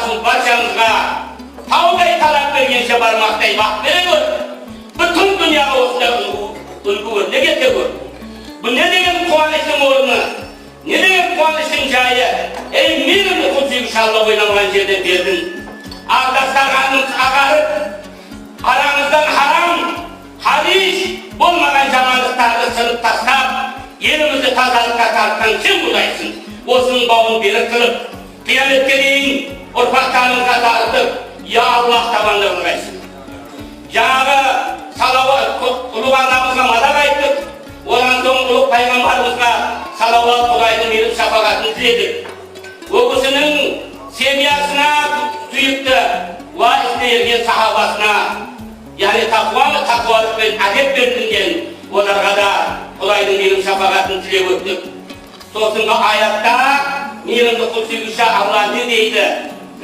Аллахым, баршамызға таудай талап бергенше, бармақтай бақ бере көр. Бүтін дүнияға осындай үлгі өрнек ете көр. Бұл не деген қуаныштың орны, не деген қуаныштың жайы! Ей, мейірімді құл сүйгіш Алла, ойламаған жерден бердің. Ақ дастарханымыз ағарып, арамыздан харам, хариш болмаған жамандықтарды сынып тастап, елімізді тазалыққа тартқан сен Құдайсың. Осының бауын берік қылып, қияметке дейін ұрпақтарымызға таратып, я Аллах, табанда қылғайсың. Жаңағы салауат, ұлық анамызға мадақ айттық, одан соң ұлық пайғамбарымызға салауат, Құдайдың мейірім шапағатын тіледік. Ол кісінің семьясына, сүйікті уа ізіне ерген сахабасына, яғни тақуа, тақуалықпен әдеп берілген оларға да Құдайдың мейірім шапағатын тілеп өттік. Сосынғы аятта мейірімді құл сүйгіші Алла не дейді?